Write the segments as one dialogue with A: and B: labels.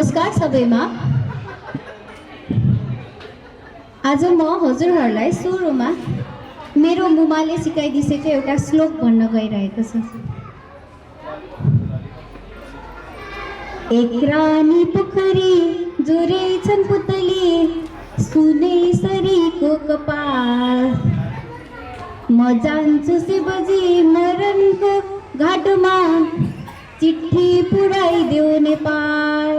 A: नमस्कार सबैमा। आज म हजुरहरूलाई सुरुमा मेरो मुमाले सिकाइदिएको एउटा श्लोक भन्न गइरहेको छु। एक रानी पोखरी जोरे छन् पुतली सुने सरीको कपाल, म जान्छु शिवजी मरणको घाटोमा चिट्ठी पुर्याइदेऊ नेपाल।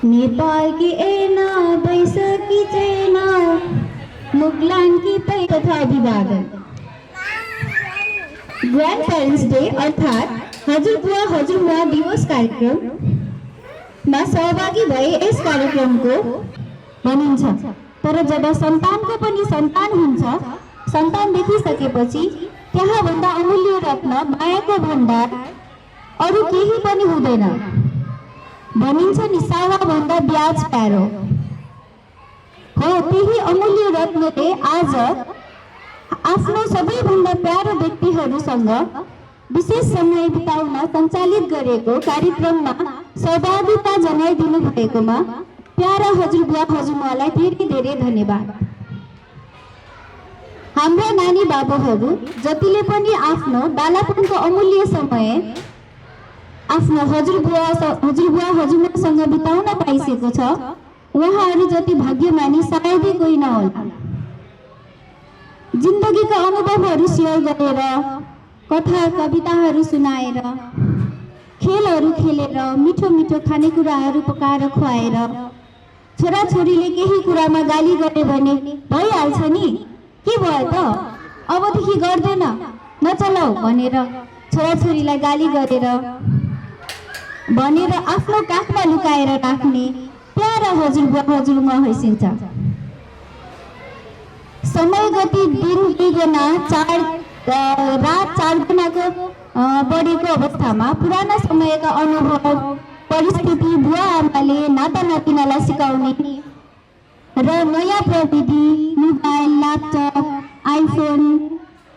A: नेपाल की ऐना बैसकी चैना मुगलान की पै तथा अभिवादन। ग्रैंड पेरेंट्स डे अर्थात हजुरबुवा हजुरमुवा दिवस कार्यक्रममा सहभागी भए यस कार्यक्रमको भनिन्छ। तर जब सन्तानको पनि सन्तान हुन्छ, सन्तान देखिसकेपछि त्यहाँभन्दा अमूल्य रत्न मायाको भण्डार अरू केही पनि हुँदैन। भनिन्छ नि सावाभन्दा ब्याज प्यारो हो। त्यही अमूल्य रत्नले आज आफ्नो सबैभन्दा प्यारो व्यक्तिहरूसँग विशेष समय बिताउन सञ्चालित गरेको कार्यक्रममा सहभागिता जनाइदिनु भएकोमा प्यारा हजुरबुवा हजुरमुवालाई धेरै धेरै धन्यवाद। हाम्रा नानी बाबुहरू जतिले पनि आफ्नो बालापनको अमूल्य समय आफ्नो हजुरबुवा हजुरमुवासँग बिताउन पाइसकेको छ, उहाँहरू जति भाग्यमानी सायदै कोही नहोला। जिन्दगीका अनुभवहरू सेयर गरेर, कथा कविताहरू सुनाएर, खेलहरू खेलेर, मिठो मिठो खानेकुराहरू पकाएर खुवाएर, छोराछोरीले केही कुरामा गाली गरे भने भइहाल्छ नि, के भयो त अबदेखि गर्दैन नचलाऊ भनेर छोराछोरीलाई गाली गरेर भनेर आफ्नो काखमा लुकाएर राख्ने प्यारा हजुरबुवा हजुरमुवा हैसिन्छ। समय गति दिन दुईगुना रात 4 गुणाको बढेको अवस्थामा पुराना समयका अनुभव परिस्थिति बुवा आमाले नाता नातिनालाई सिकाउने र नयाँ प्रविधि मोबाइल ल्यापटप आइफोन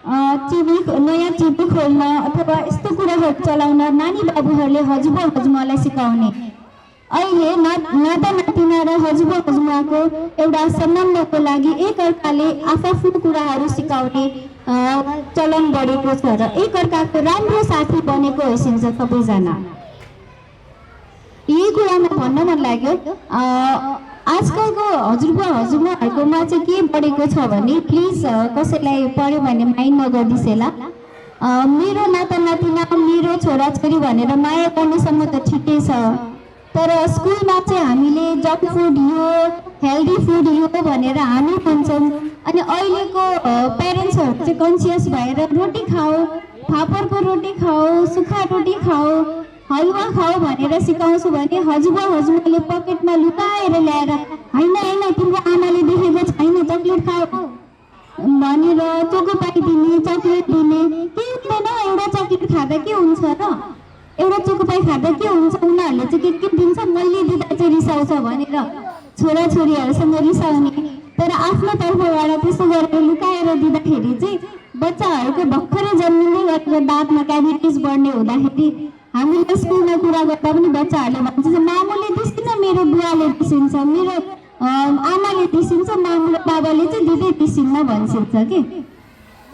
A: नयाँ टिभी खोल्न अथवा यस्तो कुराहरू चलाउन नानी बाबुहरूले हजुरबुवा हजुरमुवालाई सिकाउने। अहिले नाता नातिना र हजुरबुवा हजुरमुवाको एउटा सम्बन्धको लागि एकअर्काले आफ्आफ्नो कुराहरू सिकाउने चलन बढेको छ र एकअर्काको राम्रो साथी बनेको हैसिन्छ सबैजना। यही कुरामा भन्न मन लाग्यो, आजकलको हजुरबुवा हजुरमुवाहरूकोमा चाहिँ के बढेको छ भने, प्लिज कसैलाई पढ्यो भने माइन्ड नगरिदिसेला। मेरो नाता नातिना मेरो छोराछोरी भनेर माया गर्नेसम्म त ठिकै छ, तर स्कुलमा चाहिँ हामीले जङ्क फुड यो हेल्दी फुड यो भनेर हामी भन्छौँ। अनि अहिलेको प्यारेन्ट्सहरू चाहिँ कन्सियस भएर रोटी खाऊ, फापरको रोटी खाऊ, सुक्खा रोटी खाऊ, हलुवा खाऊ भनेर सिकाउँछु भने हजुरबुवा हजुरमुवाले पकेटमा लुकाएर ल्याएर होइन होइन तिम्रो आमाले देखेको छैन चक्लेट खाऊ भनेर चोको पाइदिने, चक्लेट दिने। के हुँदैन, एउटा चक्लेट खाँदा के हुन्छ र, एउटा चोकोपाई खाँदा के हुन्छ, उनीहरूले चाहिँ के दिन्छ, मैले दिँदा चाहिँ रिसाउँछ भनेर छोराछोरीहरूसँग रिसाउने। तर आफ्नो तर्फबाट त्यसो गरेर लुकाएर दिँदाखेरि चाहिँ बच्चाहरूको भर्खरै जन्मिँदै गरेको दाँतमा क्याभिटिज बढ्ने हुँदाखेरि हामीले स्कुलमा कुरा गर्दा पनि बच्चाहरूले भन्छ मामुले दिसिन्छ, मेरो बुवाले दिसिन्छ, मेरो आमाले दिसिन्छ, मामु र बाबाले चाहिँ दिँदै दिसिन्न भनिन्छ कि।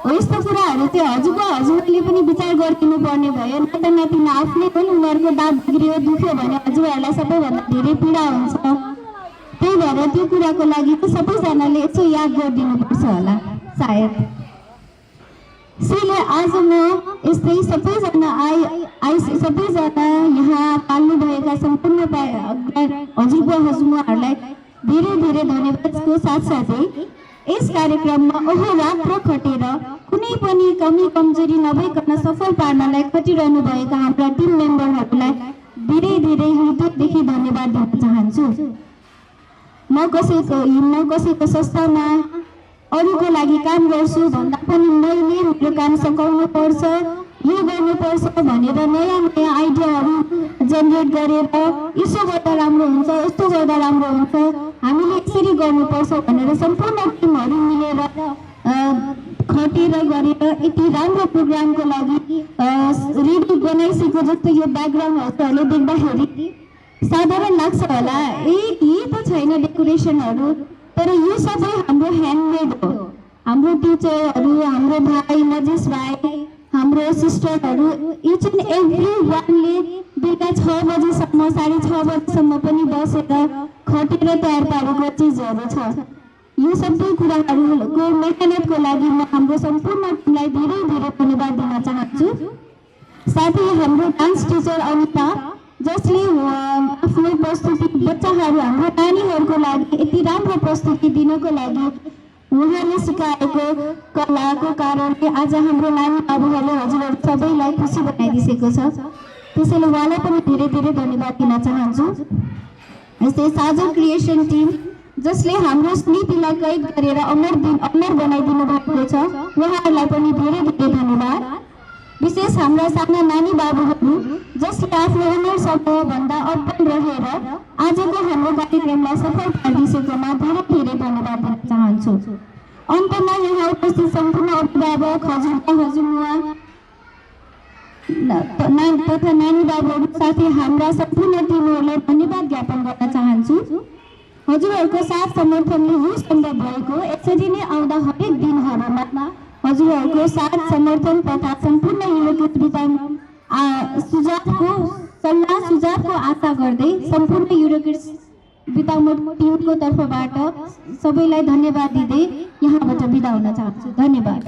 A: हो यस्तो कुराहरू चाहिँ हजुरबुवा हजुरले पनि विचार गरिदिनु पर्ने भयो। नाता नातिना आफूले पनि उनीहरूको दाँत बिग्रियो दुख्यो भने हजुरहरूलाई सबैभन्दा धेरै पीडा हुन्छ। त्यही भएर त्यो कुराको लागि चाहिँ सबैजनाले यसो याद गरिदिनुपर्छ होला सायद। त्यसैले आज म यस्तै सबैजना सबैजना यहाँ पाल्नुभएका सम्पूर्ण हजुरबुवा हजुरमुवाहरूलाई धेरै धेरै धन्यवादको साथसाथै यस कार्यक्रममा अहोरात्र खटेर कुनै पनि कमी कमजोरी नभइकन सफल पार्नलाई खटिरहनु भएका हाम्रा टिम मेम्बरहरूलाई धेरै धेरै हृदयदेखि धन्यवाद दिन चाहन्छु। म कसैको संस्थामा अरूको लागि काम गर्छु भन्दा पनि मैले मेरो काम सघाउनु पर्छ, यो गर्नुपर्छ भनेर नयाँ नयाँ आइडियाहरू जेनेरेट गरेर यसो गर्दा राम्रो हुन्छ, यस्तो गर्दा राम्रो हुन्छ, हामीले यसरी गर्नुपर्छ भनेर सम्पूर्ण टिमहरू मिलेर खटेर गरेर यति राम्रो प्रोग्रामको लागि रेडी बनाइसकेको जस्तो यो ब्याकग्राउन्डहरूले देख्दाखेरि साधारण लाग्छ होला, के त छैन डेकोरेसनहरू, तर यो सबै हाम्रो ह्यान्डमेड हो। हाम्रो टिचरहरू, हाम्रो भाइ मजेस भाइ, हाम्रो सिस्टरहरू, इच एन्ड एभ्री वानले बेलुका 6 बजेसम्म 6:30 बजेसम्म पनि बसेर खटेर तयार पारेको चिजहरू छ। यो सबै कुराहरूको मेहनतको लागि म हाम्रो सम्पूर्ण टिमलाई धेरै धेरै धन्यवाद दिन चाहन्छु। साथै हाम्रो डान्स टिचर अनिता, जसले आफ्नो प्रस्तुति बच्चाहरू, हाम्रो नानीहरूको लागि यति राम्रो प्रस्तुति दिनको लागि उहाँले सिकाएको कलाको कारणले आज हाम्रो नानी बाबुहरूले हजुरहरू सबैलाई खुसी बनाइदिएको छ। त्यसैले उहाँलाई पनि धेरै धेरै धन्यवाद दिन चाहन्छु। यस्तै साझा क्रिएसन टिम, जसले हाम्रो स्मृतिलाई कैद गरेर अमर बनाइदिनु भएको छ, उहाँहरूलाई पनि धेरै धेरै धन्यवाद। विशेष हाम्रा साना नानी बाबुहरू, जसले आफ्नो उमेर समूहभन्दा अर्पण रहेर आजको हाम्रो कार्यक्रमलाई सफल पारिदिएकोमा धेरै धेरै धन्यवाद दिन चाहन्छु। अन्तमा यहाँ उपस्थित सम्पूर्ण अभिभावक, हजुरबा तथा नानी बाबुहरू साथै हाम्रा सम्पूर्ण टिमहरूलाई धन्यवाद ज्ञापन गर्न चाहन्छु। हजुरहरूको साथ समर्थनले यो सम्भव भएको। यसरी नै आउँदा हरेक दिनहरूमा हजुरहरूको साथ समर्थन तथा सम्पूर्ण सल्लाह सुझावको आशा गर्दै सम्पूर्ण युरोकिड्स बिताउनु टिमको तर्फबाट सबैलाई धन्यवाद दिँदै यहाँबाट बिदा हुन चाहन्छु। धन्यवाद।